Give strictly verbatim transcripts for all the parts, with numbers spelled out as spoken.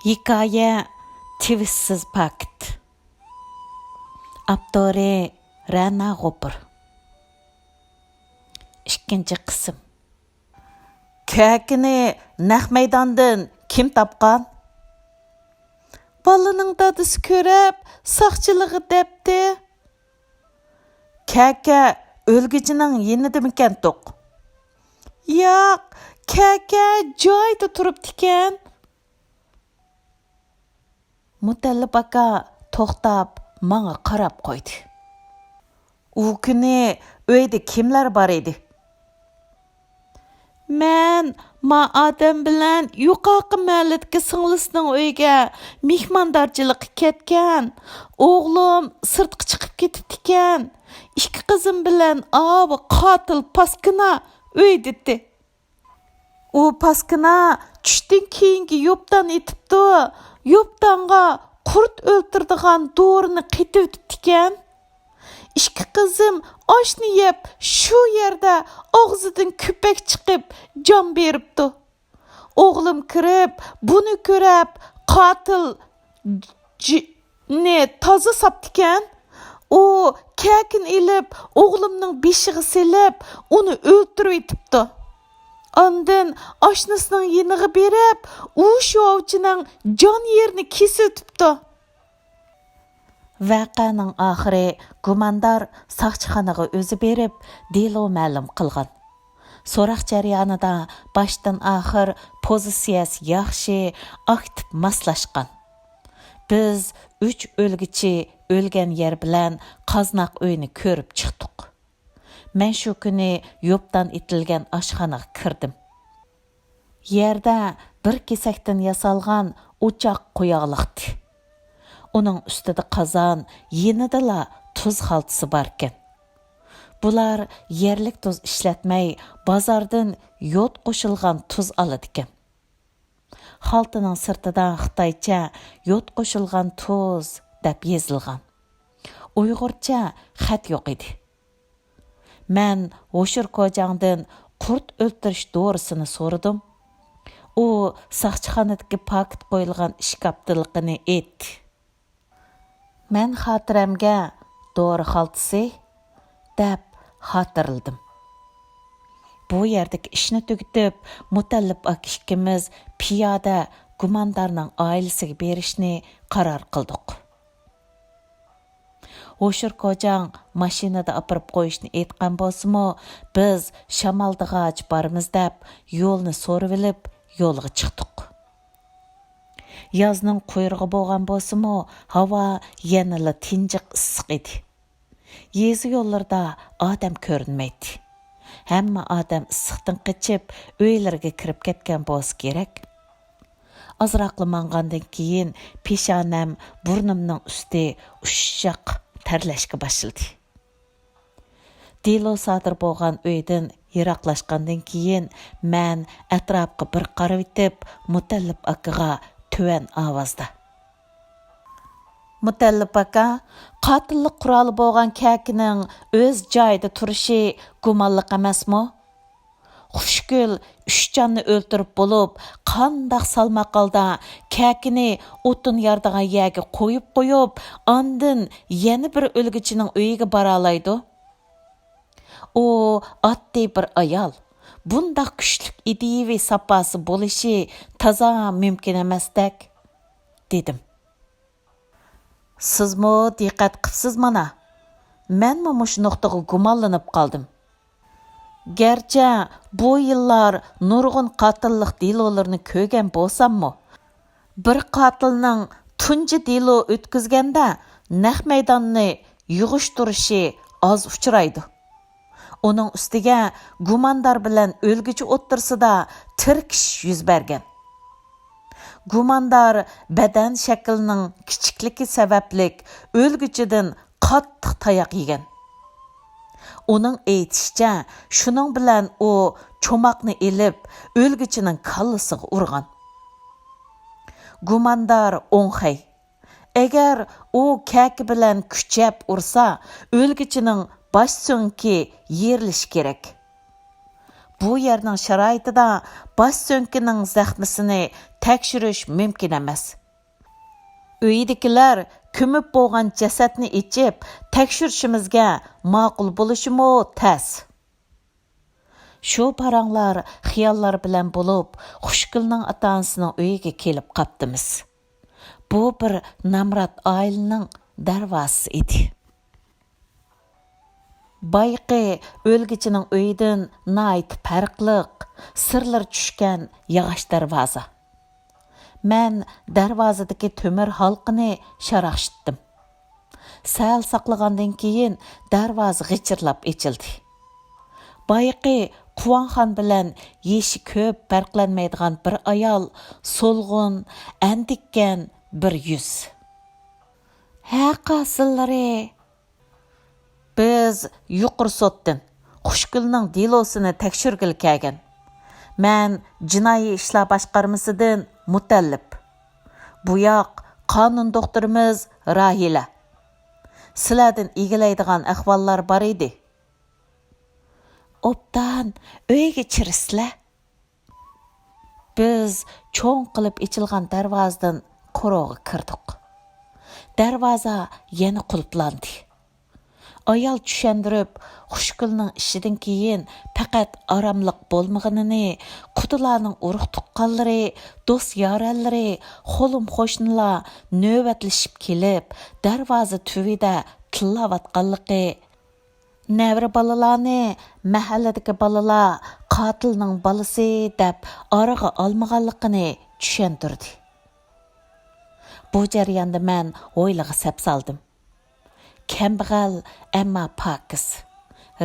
ھېكايە، تىۋىشسىز پاكىت. ئاپتورى: رەنا غوپۇر. ئىككىنچى قىسىم. كەكىنى نەق مەيداندىن كىم تاپقان؟ بالىنىڭ دادىسى كۆرۈپ، ساقچىلىققا دەپتى. كەكە ئۆلگۈچىنىڭ يېنىدىمىكەنتۇق؟ ياق، كەكە جايىدا تۇرۇپتىكەن. مۇتەللىپ ئاكا توختاپ ماڭا قاراپ قويدى. ئۇ كۈنى ئۆيدە كىملەر بار ئىدى؟ مەن ما ئادەم بىلەن يۇقارقى مەھەللىدىكى سىڭلىسىنىڭ ئۆيىگە مېھماندارچىلىققا كەتكەن. ئوغلۇم سىرتقا چىقىپ كېتىپتىكەن. ئىككى قىزىم بىلەن ئاۋۇ قاتىل پاسكىنا ئۆيدىتى. ئۇ پاسكىنا چۈشتىن كېيىنكى يوپتان ئېتىپتۇ. يوپتانغا قۇرت ئۆلتۈرىدىغان دورىنى قېتىۋېتىپتىكەن. ئىككى قىزىم ئاشنى يەپ، شۇ يەردە ئاغزىدىن كۆپۈك چىقىپ، جان بېرىپتۇ. ئوغلۇم كىرىپ، بۇنى كۆرۈپ، قاتىل جىننى تازا ساپتىكەن. ئۇ كەكىنى ئېلىپ، ئوغلۇمنىڭ بېشىغا سېلىپ، ئۇنى ئۆلتۈرۈۋېتىپتۇ. ئاندىن ئاشنىسىنىڭ يېنىغا بېرىپ، ئۇ شۇ ئوۋچىنىڭ جان يېرىنى كېسىۋېتىپتۇ. ۋەقەنىڭ ئاخىرى گۇماندار ساقچىخانىغا ئۆزى بېرىپ، دېلو مەلۇم قىلغان. سوراق جەريانىدا باشتىن ئاخىر پوزىتسىيەسى ياخشى، ئاكتىپ ماسلاشقان. بىز ئۈچ ئۆلگۈچى ئۆلگەن يەر بىلەن قازناق ئۆينى كۆرۈپ چىقتۇق. مەن شۇ كۈنى يوپتان ئېتىلگەن ئاشخانىغا كىردىم. يەردە بىر كېسەكتىن ياسالغان ئوچاق قويۇقلۇقتى. ئۇنىڭ ئۈستىدە قازان، يېنىدىلا تۇز خالتىسى باركەن. بۇلار يەرلىك تۇز ئىشلەتمەي، بازاردىن يود قوشۇلغان تۇز ئالىدىكەن. خالتىنىڭ سىرتىدا خىتايچە «يود قوشۇلغان تۇز» دەپ يېزىلغان. ئۇيغۇرچە خەت يوق ئىدى. مەن ھوشۇر كوجاڭدىن قۇرت ئۆلتۈرۈش دورىسىنى سورىدىم. ئۇ ساقچىخانىدىكى پاكىت قويۇلغان ئىشكاپتا لىقىنى ئېيتتى. مەن خاتىرەمگە «دورا خالتىسى» دەپ خاتىرىلىدىم. بۇ يەردىكى ئىشنى تۈگىتىپ، مۇتەللىپ ئاكا ئىككىمىز پىيادە گۇماندارنىڭ ئائىلىسىگە بېرىشنى قارار قىلدۇق. ھوشۇر كوجاڭ ماشىنىدا ئاپىرىپ قويۇشنى ئېيتقان بولسىمۇ، بىز شامالدىغاچ بارىمىز دەپ يولنى سورىۋېلىپ يولغا چىقتۇق. يازنىڭ قۇيرۇقى بولغان بولسىمۇ، ھاۋا يەنىلا تىنجىق ئىسسىق ئىدى. يېزا يوللىرىدا ئادەم كۆرۈنمەيتتى. ھەممە ئادەم ئىسسىقتىن قېچىپ، ئۆيلىرىگە كىرىپ كەتكەن بولسا كېرەك. ئازراقلا ماڭغاندىن كېيىن، پېشانەم، بۇرنۇمنىڭ ئۈستى ئۇششاق تەرلەشكە باشلىدى. دېلو سادىر بولغان ئۆيدىن يىراقلاشقاندىن كېيىن، مەن ئەتراپقا بىر قارىۋېتىپ، مۇتەللىپ ئاكىغا تۆۋەن ئاۋازدا: «مۇتەللىپ ئاكا، قاتىللىق قورالى بولغان كەكىنىڭ ئۆز جايىدا تۇرۇشى گۇمانلىق ئەمەسمۇ؟ خۇشگۈل ئۈچ جاننى ئۆلتۈرۈپ بولۇپ، قانداق سالماق ھالدا كەكىنى ئوتۇن يارىدىغان يەرگە قويۇپ قويۇپ، ئاندىن يەنە بىر ئۆلگۈچىنىڭ ئۆيىگە بارالايدۇ؟ ئۇ ئاددىي بىر ئايال. بۇنداق كۈچلۈك ئىدىيىۋى ساپاسى بولۇشى تازا مۇمكىن ئەمەستەك»، دېدىم. سىزمۇ دىققەت قىپسىز مانا. مەنمۇ مۇشۇ نۇقتىغا گۇمانلىنىپ قالدىم. گەرچە بۇ يىللار نۇرغۇن قاتىللىق دېلولىرىنى كۆرگەن بولساممۇ، بىر قاتىلنىڭ تۇنجى دېلو ئۆتكۈزگەندە نەق مەيداننى يىغىشتۇرۇشى ئاز ئۇچرايدۇ. ئۇنىڭ ئۈستىگە گۇماندار بىلەن ئۆلگۈچى ئوتتۇرىسىدا تىركىشىش يۈز بەرگەن. گۇماندار بەدەن شەكلىنىڭ كىچىكلىكى سەۋەبلىك ئۆلگۈچىدىن قاتتىق تاياق يېگەن. ئۇنىڭ ئېيتىشىچە، شۇنىڭ بىلەن ئۇ چوماقنى ئېلىپ، ئۆلگۈچىنىڭ كاللىسىغا ئۇرغان. گۇماندار ئوڭخەي. ئەگەر ئۇ كەكە بىلەن كۈچەپ ئۇرسا، ئۆلگۈچىنىڭ باش سۆڭىكى يېرىلىشى كېرەك. بۇ يەرنىڭ شارائىتىدا باش سۆڭىكىنىڭ زەخمىسىنى تەكشۈرۈش مۇمكىن ئەمەس. ئۆيدىكىلەر كۆمۈپ بولغان جەسەتنى ئېچىپ تەكشۈرۈشىمىزگە ماقۇل بولۇشىمۇ تەس. شۇ پاراڭلار، خىياللار بىلەن بولۇپ، خۇشگۈلنىڭ ئاتا-ئانىسىنىڭ ئۆيىگە كېلىپ قاپتىمىز. بۇ بىر نامرات ئائىلىنىڭ دەرۋازىسى ئىدى. بايىقى ئۆلگۈچىنىڭ ئۆيىدىن ناھايىتى پەرقلىق، سىرلىرى چۈشكەن ياغاچ دەرۋازا. مەن دەرۋازىدىكى تۆمۈر ھالقىنى شاراقشىتتىم. سەل ساقلىغاندىن كېيىن دەرۋازا غىچىرلاپ ئېچىلدى. بايىقى قۇۋانخان بىلەن يېشى كۆپ پەرقلەنمەيدىغان بىر ئايال، سولغۇن، ئەندىككەن بىر يۈز. ھە، قاسىللىرى. بىز يۇقىرى سوتتىن خۇشگۈلنىڭ دېلوسىنى تەكشۈرگىلى كەلگەن. مەن جىنايى ئىشلار باشقارمىسىدىن مۇتەللىپ. بۇ ياق قانۇن دوختۇرىمىز راھىلە. سىلەردىن ئىگىلەيدىغان ئەھۋاللار بار ئىدى. ئوبدان ئۆيگە چىرىسىلە. بىز چوڭ قىلىپ ئېچىلغان دەرۋازىدىن قورۇغا كىردۇق. دەرۋازا يەنە قۇلۇپلاندى. ئايال چۈشەندۈرۈپ، خۇشگۈلنىڭ ئىشىدىن كېيىن پەقەت ئاراملىق بولمىغىنىنى، قۇدىلارنىڭ ئۇرۇق-تۇغقانلىرى، دوست-يارەنلىرى، قولۇم-قوشنىلار نۆۋەتلىشىپ كېلىپ، دەرۋازا تۈۋىدە تىللاۋاتقانلىقى، نەۋرە بالىلارنى مەھەللىدىكى بالىلار قاتىلنىڭ بالىسى دەپ ئارىغا ئالمىغانلىقىنى چۈشەندۈردى. بۇ جەرياندا مەن ھويلىغا سەپ سالدىم. كەمبەغەل، ئەمما پاكىز.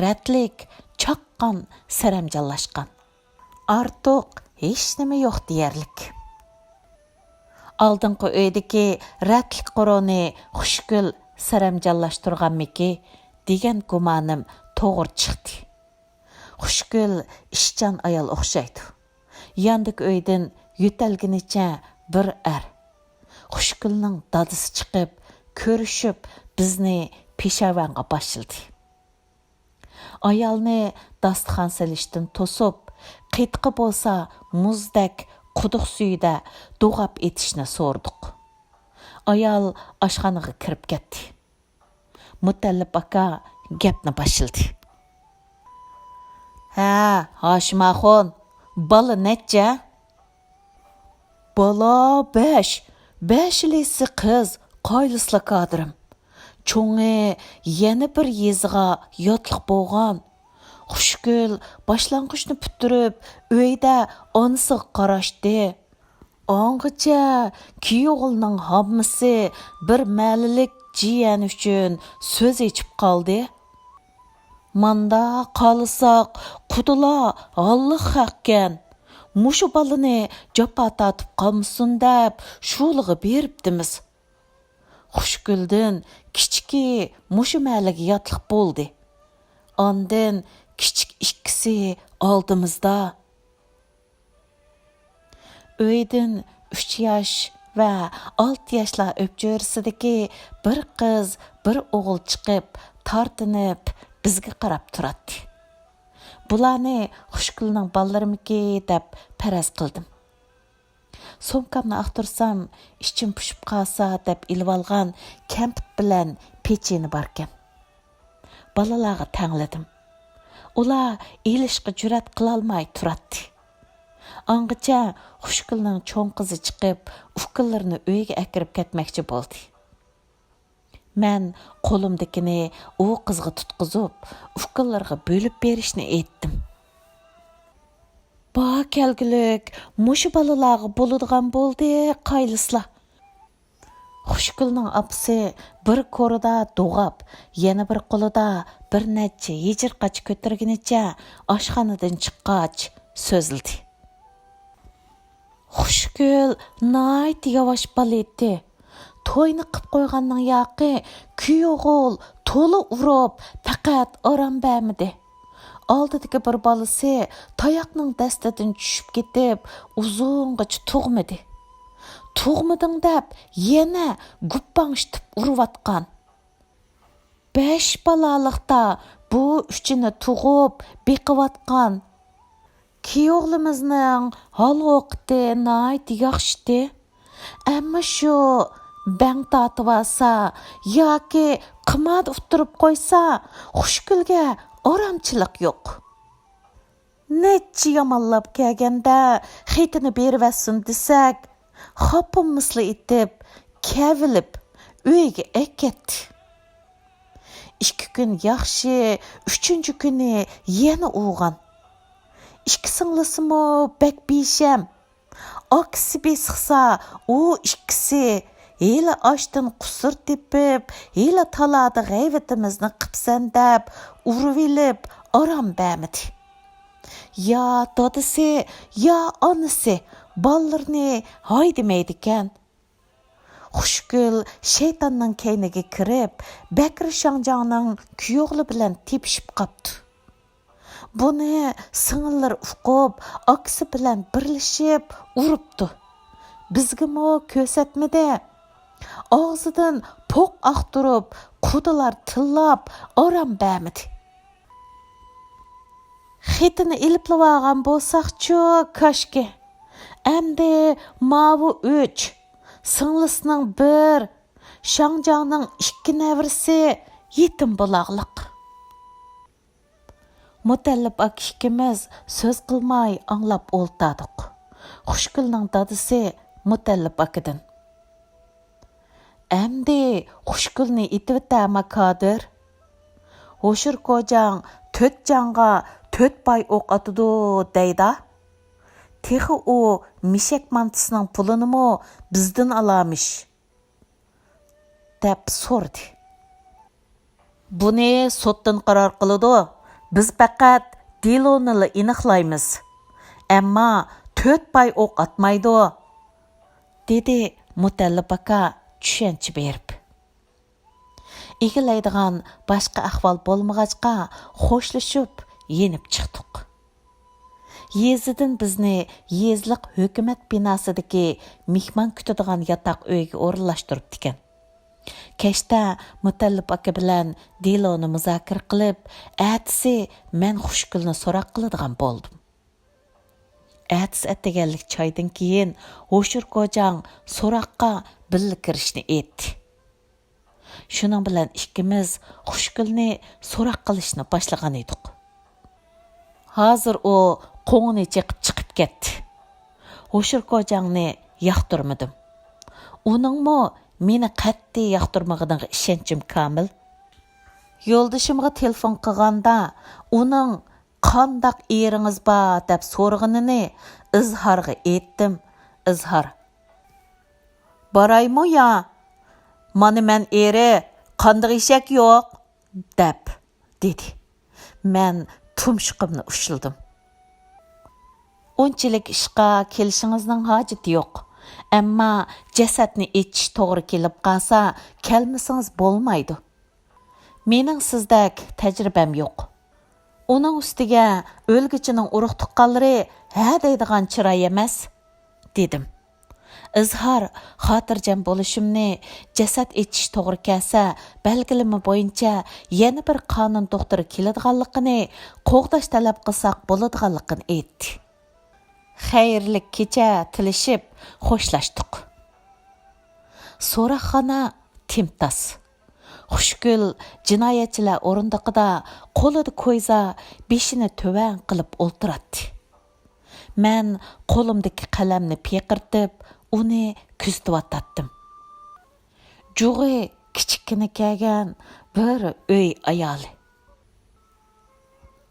رەتلىك، چاققان، سەرەمجانلاشقان. ئارتۇق ھېچنېمە يوق دېيەرلىك. ئالدىنقى ئۆيدىكى رەتلىك قورۇنى خۇشگۈل سەرەمجانلاشتۇرغانمىكى دېگەن گۇمانىم توغرا چىقتى. خۇشگۈل ئىشچان ئايال ئوخشايدۇ. ياندىكى ئۆيدىن يۆتەلگىنىچە بىر ئەر. خۇشگۈلنىڭ دادىسى چىقىپ، كۆرۈشۈپ، بىزنى پېشاۋەنگە باشلىدى. ئايالنى داستىخان سېلىشتىن توسۇپ، قېتىقى بولسا مۇزدەك قۇدۇق سۈيىدە دوغاپ ئېتىشنى سورىدۇق. ئايال ئاشخانىغا كىرىپ كەتتى. مۇتەللىپ ئاكا گەپنى باشلىدى. ھە، ھاشىم ئاخۇن، بالا نەچچە؟ بالا بەش، بەشلىسى قىز، قايلىسىلا كادىرىم. چوڭى يەنە بىر يېزىغا ياتلىق بولغان. خۇشگۈل باشلانغۇچنى پۈتتۈرۈپ، ئۆيدە ئانىسىغا قاراشتى. ئاڭغىچە كۈيئوغۇلنىڭ ھاممىسى بىر مەھەللىلىك جىيەن ئۈچۈن سۆز ئېچىپ قالدى. ماندا قالساق، قۇدىلا ھاللىق خەقكەن. مۇشۇ بالىنى جاپا تارتىپ قالمىسۇن دەپ شۇلىغا بېرىپتىمىز. خۇشگۈلدىن كىچىكى مۇشۇ مەھەللىگە ياتلىق بولدى. ئاندىن كىچىك ئىككىسى ئالدىمىزدا. ئۆيدىن ئۈچ ياش ۋە ئالتە ياشلار ئۆپچۆرىسىدىكى بىر قىز، بىر ئوغۇل چىقىپ، تارتىنىپ بىزگە قاراپ تۇراتتى. بۇلارنى خۇشگۈلنىڭ بالىلىرىمىكى دەپ پەرەز قىلدىم. سومكامنى ئاختۇرسام، ئىچىم پۇشۇپ قالسا دەپ ئېلىۋالغان كەمپۈت بىلەن پېچىنە باركەن. بالىلارغا تەڭلىدىم. ئۇلار ئېلىشقا جۈرئەت قىلالماي تۇراتتى. ئاڭغىچە خۇشگۈلنىڭ چوڭ قىزى چىقىپ، ئۇكىلىرىنى ئۆيگە ئەكىرىپ كەتمەكچى بولدى. مەن قولۇمدىكىنى ئۇ قىزغا تۇتقۇزۇپ، ئۇكىلىرىغا بۆلۈپ بېرىشنى ئېيتتىم. بار كەلگۈلۈك مۇشۇ بالىلارغا بولىدىغان بولدى، قايلىسىلا. خۇشگۈلنىڭ ئاپىسى بىر كورىدا دوغاپ، يەنە بىر قولىدا بىر نەچچە ھىجىر قاچا كۆتۈرگىنىچە ئاشخانىدىن چىققاچ سۆزلىدى. خۇشگۈل ناھايىتى ياۋاش بالا ئىدى. توينى قىپ قويغاننىڭ ياقى كۈيئوغۇل تولا ئۇرۇپ، پەقەت ئارام بەرمىدى. ئالدىدىكى بىر بالىسى تاياقنىڭ دەستىدىن چۈشۈپ كېتىپ، ئۇزۇنغىچە تۇغمىدى. تۇغمىدىڭ دەپ يەنە گۇپپاڭشىتىپ ئۇرۇۋاتقان. بەش بالالىقتا بۇ ئۈچىنى تۇغۇپ بېقىۋاتقان. كىيوغلىمىزنىڭ ھال-ھوقۇتى ناھايىتى ياخشىتى. ئەمما شۇ بەڭ تارتىۋالسا ياكى قىماردا ئۇتتۇرۇپ قويسا، خۇشگۈلگە ئارامچىلىق يوق. نەچچە يامانلاپ كەلگەندە خېتىنى بېرىۋەتسۇن دېسەك، خاپىمىسلا ئېتىپ، كەۋلىپ ئۆيىگە ئەكەتتى. ئىككى كۈن ياخشى، ئۈچىنچى كۈنى يەنە ئوغان. ئىككى سىڭلىسىمۇ بەك بىشەم. ئاكىسى بېسىقسا، ئۇ ئىككىسى ھېلى ئاشتىن قۇسۇر تېپىپ، ھېلى تالادا غەيۋىتىمىزنى قىپسەن دەپ ئۇرۇۋېلىپ ئارام بەرمىدى. يا دادىسى، يا ئانىسى بالىلىرىنى ھايدىمەيدىكەن. خۇشگۈل شەيتاننىڭ كەينىگە كىرىپ، بەكرى شاڭجاڭنىڭ كۈيوغلى بىلەن تېپىشىپ قاپتۇ. بۇنى سىڭىللىرى ئۇقۇپ، ئاكىسى بىلەن بىرلىشىپ ئۇرۇپتۇ. بىزگىمۇ كۆرسەتمىدى. ئاغزىدىن پوق ئاقتۇرۇپ، قۇدىلار تىللاپ، ئارام بەرمىدى. خېتىنى ئېلىپلىۋالغان بولساقچۇ كاشكى. ئەمدى ماۋۇ ئۈچ، سىڭلىسىنىڭ بىر، شاڭجاڭنىڭ ئىككى نەۋرىسى يېتىم بولاغلىق. مۇتەللىپ ئاكا ئىككىمىز سۆز قىلماي ئاڭلاپ ئولتۇردۇق. خۇشگۈلنىڭ دادىسى مۇتەللىپ ئاكىدىن: «ئەمدى خۇشگۈلنى ئېتىۋېتەرما كادىر؟ ھوشۇر كوجاڭ تۆت جانغا تۆت پاي ئوق ئاتىدۇ دەيدا. تېخى ئۇ مېشەك مانتىسىنىڭ پۇلىنىمۇ بىزدىن ئالارمىش؟» دەپ سورىدى. «بۇنى سوتتىن قارار قىلىدۇ. بىز پەقەت دېلونىلا ئېنىقلايمىز. ئەمما تۆت پاي ئوق ئاتمايدۇ»، دېدى مۇتەللىپ ئاكا چۈشەنچە بېرىپ. ئىگىلەيدىغان باشقا ئەھۋال بولمىغاچقا، خوشلىشىپ يېنىپ چىقتۇق. يېزىدىن بىزنى يېزىلىق ھۆكۈمەت بىناسىدىكى مېھمان كۈتىدىغان ياتاق ئۆيگە ئورۇنلاشتۇرۇپتىكەن. كەچتە مۇتەللىپ ئاكا بىلەن دېلونى مۇزاكىرە قىلىپ، ئەتىسى مەن خۇشگۈلنى سوراق قىلىدىغان بولدۇم. ئەتىسى ئەتىگەنلىك چايدىن كېيىن ھوشۇر كوجاڭ سوراققا بىللە كىرىشنى ئېيتتى. شۇنىڭ بىلەن ئىككىمىز خۇشگۈلنى سوراق قىلىشنى باشلىغان ئىدۇق. ھازىر ئۇ قوڭىنى چېقىپ چىقىپ كەتتى. ھوشۇر كوجاڭنى ياقتۇرمىدىم. ئۇنىڭمۇ مېنى قەتئىي ياقتۇرمىغىنىغا ئىشەنچىم كامىل. يولدىشىمغا تېلېفون قىلغاندا، ئۇنىڭ «قانداق ئېرىڭىز بار؟» دەپ سورىغىنىنى ئىزھارغا ئېيتتىم. ئىزھار: «بارايمۇ يا؟ مانا مەن ئېرى، قانداق ئېشەك يوق؟» دەپ دېدى. مەن تۇمشۇقۇمنى ئۇشلىدىم. «ئۇنچىلىك ئىشقا كېلىشىڭىزنىڭ ھاجىتى يوق. ئەمما جەسەتنى ئېچىش توغرا كېلىپ قالسا، كەلمىسىڭىز بولمايدۇ. مېنىڭ سىزدەك تەجرىبەم يوق. ئۇنىڭ ئۈستىگە ئۆلگۈچىنىڭ ئۇرۇق-تۇغقانلىرى ھە دەيدىغان چىراي ئەمەس»، دېدىم. ئىزھار خاتىرجەم بولۇشۇمنى، جەسەت ئېچىش توغرا كەلسە، بەلگىلىمە بويىچە يەنە بىر قانۇن دوختۇرى كېلىدىغانلىقىنى، قوغداش تەلەپ قىلساق بولىدىغانلىقىنى ئېيتتى. خەيرلىك كېچە تىلىشىپ خوشلاشتۇق. سوراقخانا تىمتاس. خۇشگۈل جىنايەتچىلەر ئورۇندۇقىدا قولىدا كويزا، بېشىنى تۆۋەن قىلىپ ئولتۇراتتى. مەن قولۇمدىكى قەلەمنى پىيقىرتىپ، ئۇنى كۆزىتىۋاتاتتىم. جۇغى كىچىككىنە كەلگەن بىر ئۆي ئايالى.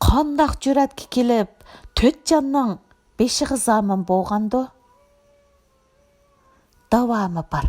قانداق جۈرئەتكە كېلىپ، تۆت جاننىڭ بېشىغا زامىن بولغاندۇ؟ داۋامى بار.